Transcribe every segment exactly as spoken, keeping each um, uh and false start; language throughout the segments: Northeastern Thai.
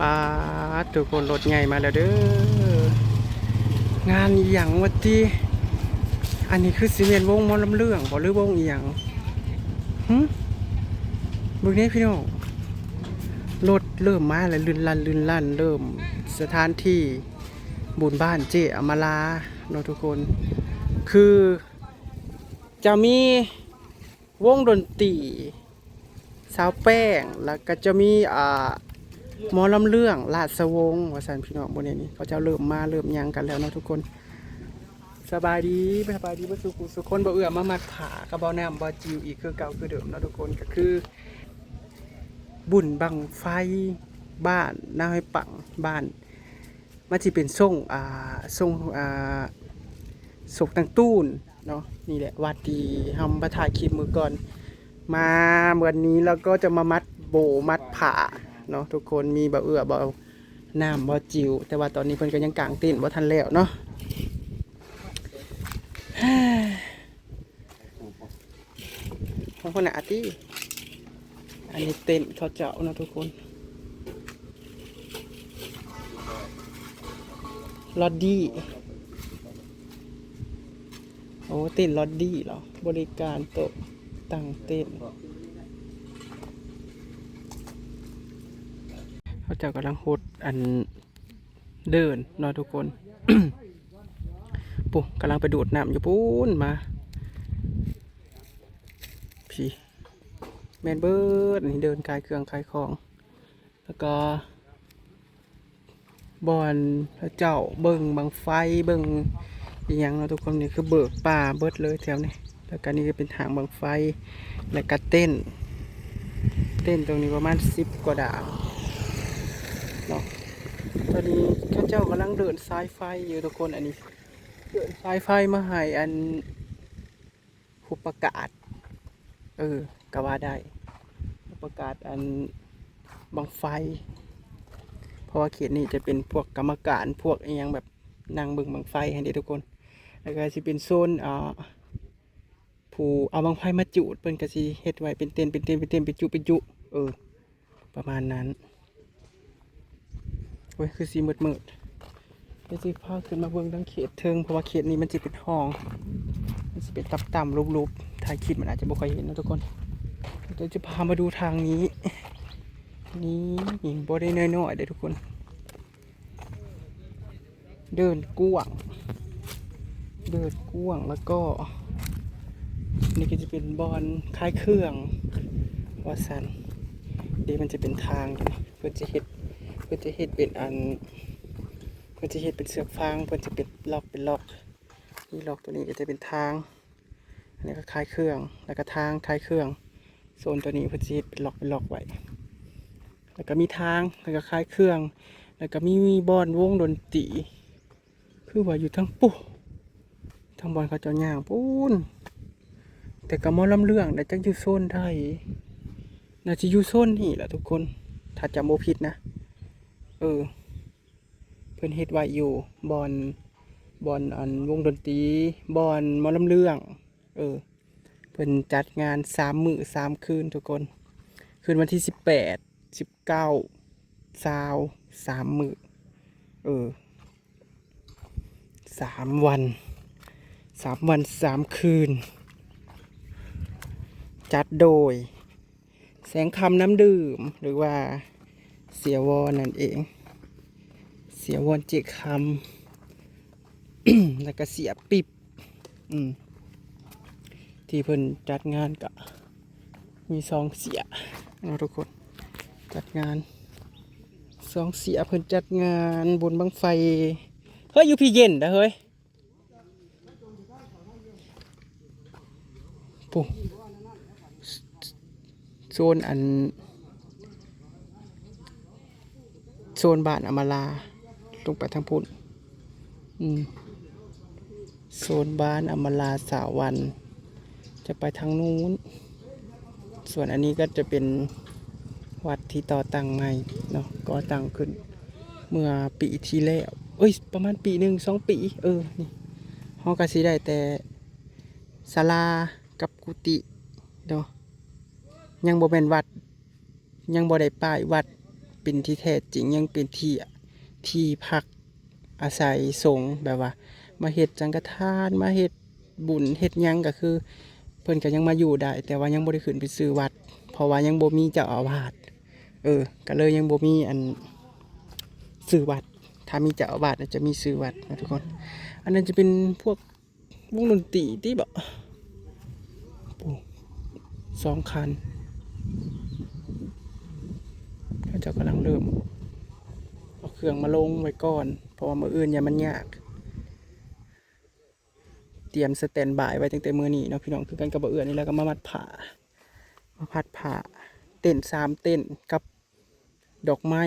ปาด ทุกคน รถใหญ่มาแล้วเด้อ งานอีหยังวะติ อันนี้คือสิแม่นวงหมอลำเรื่องบ่ หรือวงอีหยัง หึ เบิ่งแหน่พี่น้อง รถเริ่มมาแล้ว ลื่นลั่น ลื่นลั่น เริ่ม สถานที่บุญบ้านเจ๊อำมาลาเนาะทุกคน คือ จะมีวงดนตรี สาวแป้ง แล้วก็จะมี อ่า หมอลำเรื่องราชวงศ์ ว่าซั่นพี่น้อง บ่แน่นี่ เขาเจ้าเริ่มมา เริ่มหยังกันแล้วเนาะทุกคน สบายดี สบายดีเบิดสู่ผู้สู่คน บ่เอื้อมามัดผ้ากับบ่าวน้ำบ่าวจิ๋วอีกคือเก่าคือเดิมเนาะทุกคน ก็คือ บุญบั้งไฟบ้านนาห้วยปัง บ้าน มันสิเป็นทรง อ่า ทรง อ่า โศกตังตูนเนาะ นี่แหละวัดที่เฮามาถ่ายคลิปมื้อก่อน มาวันนี้เราก็จะมามัดโบว์มัดผ้าเนาะทุกคน มีบ่าวเอื้อบ่าวน้ำบ่าวจิ๋ว แต่ว่าตอนนี้เพิ่นก็ยังกางเต็นท์บ่ทันแล้วเนาะ ของคนน่ะอาตี้ อันนี้เต็นท์เขาเจ้าเนาะทุกคน ลอดดี้ โอ้ เต็นท์ลอดดี้เหรอ บริการโต๊ะตั้งเต็นท์ เขาเจ้ากำลังหดอันเดินเนาะทุกคน ปุ๊กำลังไปดูดน้ำอยู่ปุ๊นมา พี่ แม่นเบิด นี่เดินขายเครื่องขายของ แล้วก็ บ่อนพระเจ้าเบิ่งบั้งไฟ เบิ่งอีหยังเนาะทุกคน นี่คือเบิกป่าเบิดเลยแถวนี้ แล้วก็นี่ก็เป็นทางบั้งไฟ แล้วก็เต็นท์ เต็นท์ตรงนี้ประมาณสิบกว่าดาวเนาะ ตอนนี้เขาเจ้ากำลังเดินสายไฟอยู่ทุกคน อันนี้ เดินสายไฟมาให้อัน ผู้ประกาศ เออ ก็ว่าได้ ผู้ประกาศอันบั้งไฟ เพราะว่าเขตนี้จะเป็นพวกกรรมการ พวกอีหยังแบบนั่งเบิ่งบั้งไฟหั้นเด้ทุกคน แล้วก็สิเป็นโซน อ่า ผู้เอาบั้งไฟมาจูด เพิ่นก็สิเฮ็ดไว้เป็นเต็นท์ เป็นเต็นท์ เป็นเต็นท์ เป็นจุ เป็นจุ เออ ประมาณนั้น โอ้ย คือสิมืดๆ เดี๋ยวสิพาขึ้นมาเบิ่งทางเขตเทิง เพราะว่าเขตนี้มันสิเป็นห้อง มันสิเป็นต่ำๆ ลุบๆ ถ่ายคลิปมันอาจจะบ่ค่อยเห็นเนาะทุกคน เดี๋ยวจะพามาดูทางนี้ นี่บ่ได้น้อยๆ เด้อทุกคน เดินกว้าง เดินกว้าง แล้วก็ นี่ก็จะเป็นบ่อนขายเครื่อง ว่าซั่น เด้มันจะเป็นทาง เพิ่นจะเฮ็ด เพิ่นจะเฮ็ดเป็นอัน เพิ่นจะเฮ็ดเป็นเชือกฟาง เพิ่นจะเป็นล็อกเป็นล็อก นี่ล็อกตัวนี้ก็จะเป็นทาง อันนี้ก็ขายเครื่อง แล้วก็ทางขายเครื่อง โซนตัวนี้เพิ่นสิเฮ็ดเป็นล็อกเป็นล็อกไว้ แล้วก็มีทาง แล้วก็ขายเครื่อง แล้วก็มีบ่อนวงดนตรี คือว่าอยู่ทางปู้ ทางบ่อนเขาเจ้าย่างปู้น แต่ก็หมอลำเรื่องน่ะจักอยู่โซนใด น่าจะอยู่โซนนี้แหละทุกคน ถ้าจำบ่ผิดนะ เออ เพิ่นเฮ็ดไว้อยู่บ่อน บ่อนอันวงดนตรี บ่อนหมอลำเรื่อง เออ เพิ่นจัดงานสามมื้อสามคืนทุกคน คืนวันที่สิบแปด สิบเก้า ซาว สามมื้อ เออ สามวัน สามวันสามคืน จัดโดย แสงคำน้ำดื่ม หรือว่าเสียวอนนั่นเอง เสียวอนเจคำ แล้วก็เสียปิ๊บ อืม ที่เพิ่นจัดงานก็มีสองเสียเนาะทุกคน จัดงาน สองเสียเพิ่นจัดงานบุญบั้งไฟ เฮ้ย อยู่พี้เย็นนะเฮ้ย ปุ๊บ โซนอัน โซนบ้านอำมาลา ลงไปทางพุ้น อืม โซนบ้านอำมาลาสาวัน จะไปทางนู้น ส่วนอันนี้ก็จะเป็นวัดที่ต่อตั้งใหม่เนาะ ก่อตั้งขึ้นเมื่อปีที่แล้ว เอ้ย ประมาณปีหนึ่งสองปี เออ นี่ เฮาก็สิได้แต่ศาลากับกุฏิเนาะ ยังบ่แม่นวัด ยังบ่ได้ป้ายวัด เป็นที่แท้จริง ยังเป็นที่ ที่พักอาศัยสงฆ์ แบบว่ามาเฮ็ดสังฆทาน มาเฮ็ดบุญเฮ็ดหยัง ก็คือเพิ่นก็ยังมาอยู่ได้ แต่ว่ายังบ่ได้ขึ้นไปชื่อวัด เพราะว่ายังบ่มีเจ้าอาวาส เออ ก็เลยยังบ่มีอันชื่อวัด ถ้ามีเจ้าอาวาสน่ะจะมีชื่อวัดนะทุกคน อันนั้นจะเป็นพวก วงดนตรีติบ่ โอ้ สองคัน เขาเจ้ากำลังเริ่มเอาเครื่องมาลงไว้ก่อน เพราะว่ามื้ออื่นย่านมันยาก เตรียมสแตนด์บายไว้ตั้งแต่มื้อนี้เนาะพี่น้อง คือกันกับบ่าวเอื้อนี่แหละ ก็มามัดผ้า มาพัดผ้า เต็นท์สามเต็นท์กับดอกไม้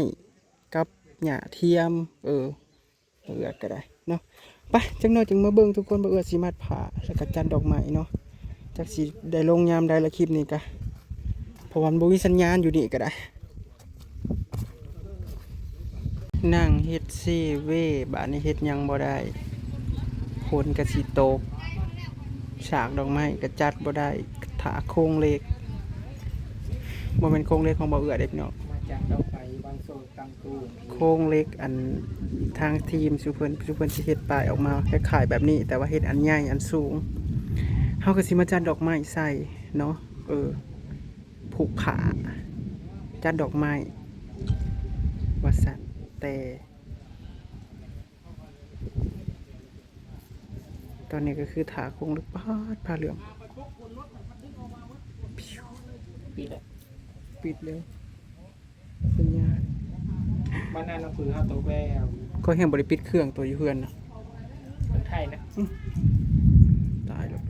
กับหญ้าเทียม เออ บ่าวเอื้อก็ได้เนาะ ไป จักหน่อยจั่งมาเบิ่งทุกคน บ่าวเอื้อสิมัดผ้า แล้วก็จัดดอกไม้เนาะ จักสิได้ลงยามใดละคลิปนี้กะ เพราะว่ามันบ่มีสัญญาณอยู่นี่ก็ได้ นั่งเฮ็ดเซเว่ บาดนี้เฮ็ดหยังบ่ได้ ฝนก็สิตก ฉากดอกไม้ก็จัดบ่ได้ ถ้าโครงเหล็ก บ่แม่นโครงเหล็กของบ่าวเอื้อเด้พี่น้อง มาจากดอกไม้บางโซนตังกู โครงเหล็กอันทางทีมซุเพิ่น ซุเพิ่นสิเฮ็ดป้ายออกมาคล้ายๆแบบนี้ แต่ว่าเฮ็ดอันใหญ่อันสูง เฮาก็สิมาจัดดอกไม้ใส่เนาะ เออ ผูกผ้า จัดดอกไม้ ว่าซั่น แต่ ตอนนี้ก็คือถ้าโครงเหล็ก ป๊าด ผ้าเหลือง ปิดแล้ว ปิดแล้ว สัญญาณ บ้านนาหนองผือเฮาตกแล้ว ก็แฮงบ่ได้ปิดเครื่องตัวอยู่เฮือนน่ะ คนไทยนะ อืม ตายแล้ว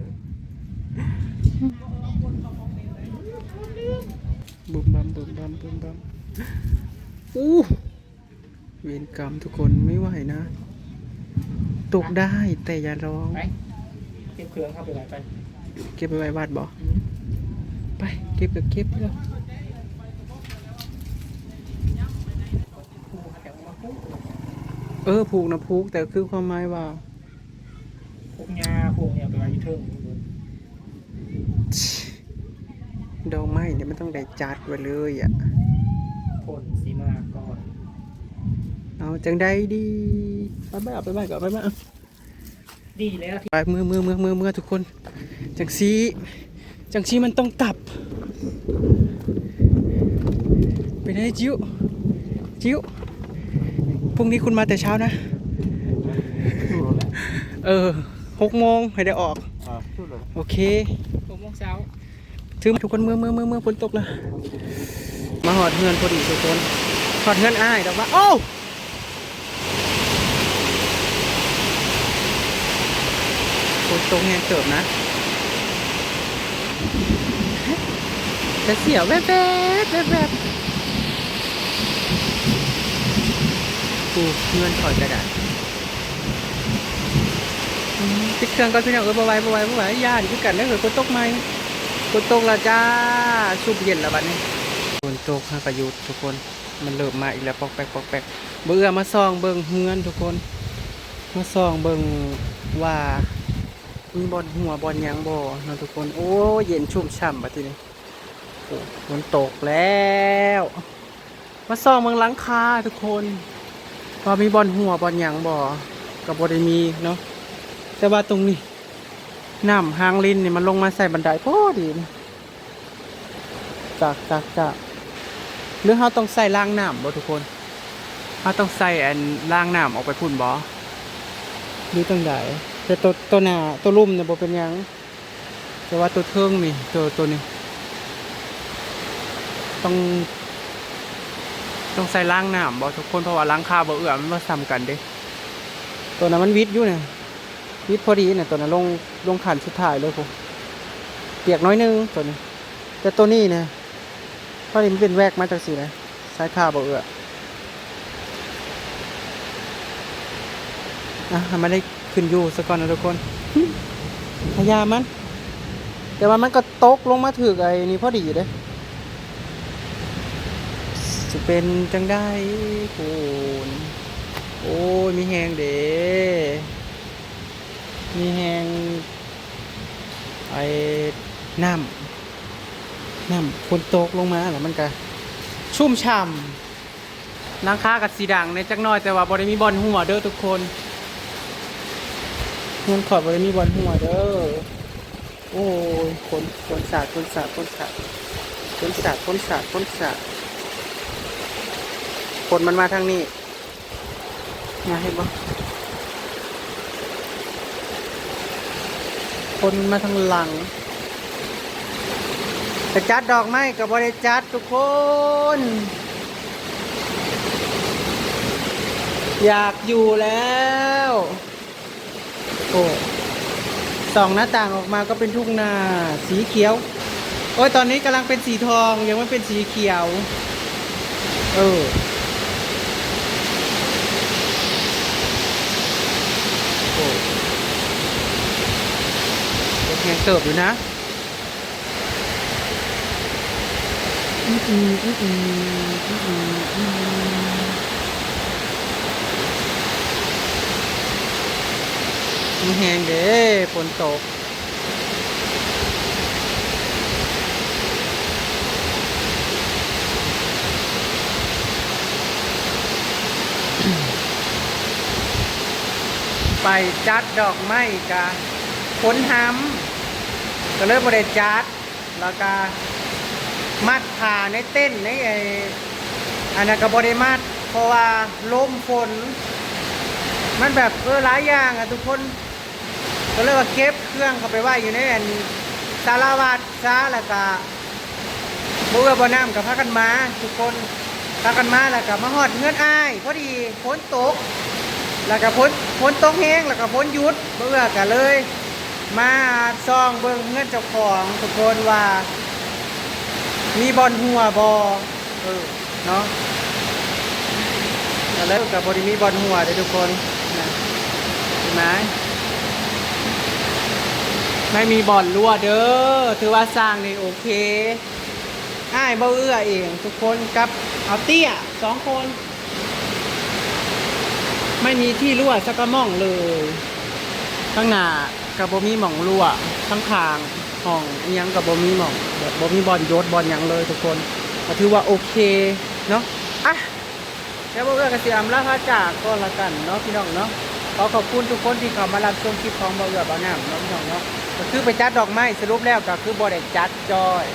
บึมบัม บึมบัม บึมบัม อู้ เวรกรรมทุกคน ไม่ไหวนะ ตกได้แต่อย่าร้อง ไป เก็บเครื่องเข้าไปไว้ไป เก็บไปไว้วัดบ่ อืม ไป เก็บก็เก็บเถอะ ผูกแต่ว่าผูก เออ ผูกนะผูก แต่คือความหมายว่า พวกหญ้าพวกเนี่ยไปไว้อยู่เทิง ดอกไม้เนี่ยมันต้องได้จัดไว้เลยอะ ฝนสิมาก่อน เอาจั่งใดดี ไปบ้าน ไปบ้านก่อน ไปบ้าน ดีแล้ว ไป เมือ เมือ เมือ เมือ เมือ ทุกคน จั่งซี้ จั่งซี้มันต้องกลับ ไปไหนจิ๋ว จิ๋ว พรุ่งนี้คุณมาแต่เช้านะ เออ หกโมงให้ได้ออก อ่า สู้เลย โอเค หกโมงเช้า ถือมาทุกคน เมือ เมือ เมือ เมือ ฝนตกแล้ว มาฮอดเฮือนพอดีทุกคน ฮอดเฮือนอ้ายดอกว่า โอ้ ฝนตกแฮงเติบนะ แต่เสียวแวบๆ แวบๆ กูเฮือนข่อยก็ได้ อืม ปิดเครื่องก่อนพี่น้อง เออ บ่ไหว บ่ไหว บ่ไหว ย้านคือกันเด้อ ฝนตกใหม่ ฝนตกแล้วจ้า ซุบเย็นแล้วบัดนี้ ฝนตกฮะก็หยุดทุกคน มันเริ่มมาอีกแล้ว ปอกแปก ปอกแปก บ่เอื้อมาส่องเบิ่งเฮือนทุกคน มาส่องเบิ่งว่ามีบ่อนหัวบ่อนหยังบ่เนาะทุกคน โอ้ย เย็นชุ่มฉ่ำบัดทีนี้ โอ้ ฝนตกแล้ว มาส่องเบิ่งหลังคาทุกคน ว่ามีบ่อนหัวบ่อนหยังบ่ ก็บ่ได้มีเนาะ แต่ว่าตรงนี้ น้ำหางลินนี่มันลงมาใส่บันไดพอดีนี่ จาก จาก จาก หรือเฮาต้องใส่รางน้ำบ่ทุกคน เฮาต้องใส่อันรางน้ำออกไปพุ้นบ่ หรือจั่งใด แต่ตัว ตัวหน้า ตัวลุ่มเนี่ยบ่เป็นหยัง แต่ว่าตัวเทิงนี่ ตัว ตัวนี้ ต้อง ต้องใส่รางน้ำบ่ทุกคน เพราะว่าหลังคาบ่เอื้อ มันบ่ส่ำกันเด้ ตัวนั้นมันวิดอยู่นะ วิดพอดีนะ ตัวนั้นลง ลงขั้นสุดท้ายเลยพุ้น เปียกน้อยหนึ่งตัวนี้ แต่ตัวนี้นะ พอดีมันเป็นแว็กมาจั่งซี้นะ สายคาบ่เอื้อ อ่ะ ให้มันได้ขึ้นอยู่ซะก่อนนะทุกคน พยายามมัน แต่ว่ามันก็ตกลงมาถืกไอ้นี่พอดีเด้ สิเป็นจั่งใดพู้น โอ้ย มีแฮงเด้ มีแฮง ไอ้น้ำ น้ำฝนตกลงมาแล้วมันก็ชุ่มฉ่ำ หลังคาก็สิดังแหน่จักหน่อย แต่ว่าบ่ได้มีบ่อนหัวเด้อทุกคน เฮือนข้อยบ่ได้มีบ่อนหัวเด้อ โอ้ย ฝน ฝนสาด ฝนสาด ฝนสาด ฝนสาด ฝนสาด ฝนสาด ฝนมันมาทางนี้ นะ เห็นบ่ ฝนมันมาทางหลัง จะจัดดอกไม้ก็บ่ได้จัดทุกคน อยากอยู่แล้ว โอ้ ส่องหน้าต่างออกมาก็เป็นทุ่งนาสีเขียว โอ้ย ตอนนี้กำลังเป็นสีทอง ยังไม่เป็นสีเขียว เออ โอ้ แฮงเติบอยู่นะ อืมอืมอืมอืมอืมอืมอืม มันแฮงเด้ ฝนตก ไปจัดดอกไม้กะฝนหำ ก็เลยบ่ได้จัด แล้วกะมัดผ้าในเต็นท์ในไอ้ อันนั้นก็บ่ได้มัด เพราะว่าลมฝน มันแบบ เออ หลายอย่างอะทุกคน ก็เลยว่าเก็บเครื่องเข้าไปไว้อยู่ในอันศาลาวัดซะ แล้วก็บ่เอื้อบ่น้ำก็พากันมาทุกคน พากันมาแล้วก็มาฮอดเฮือนอ้าย พอดีฝนตก แล้วก็ฝน ฝนตกแฮง แล้วก็ฝนหยุด บ่เอื้อก็เลย มาส่องเบิ่งเฮือนเจ้าของทุกคนว่า มีบ่อนหัวบ่ เออ เนาะ แล้วก็บ่ได้มีบ่อนหัวเด้อทุกคน นะ เห็นไหม ไม่มีบ่อนรั่วเด้อ ถือว่าสร้างนี่โอเค อ้ายบ่เอื้อเองทุกคน กับเอาเตี้ยสองคน ไม่มีที่รั่วสักกะหม่องเลย ข้างหน้าก็บ่มีหม่องรั่ว ข้างข้างห้องอิหยังก็บ่มีหม่อง แบบบ่มีบ่อนหยดบ่อนหยังเลยทุกคน ก็ถือว่าโอเคเนาะ อ่ะ เดี๋ยวบ่าวเอื้อก็สิอำลาพาจากก่อนละกันเนาะพี่น้องเนาะ ขอขอบคุณทุกคนที่เข้ามารับชมคลิปของบ่าวเอื้อบ่าวน้ำเนาะพี่น้องเนาะ ก็คือไปจัดดอกไม้ สรุปแล้วก็คือบ่ได้จัดจ้อย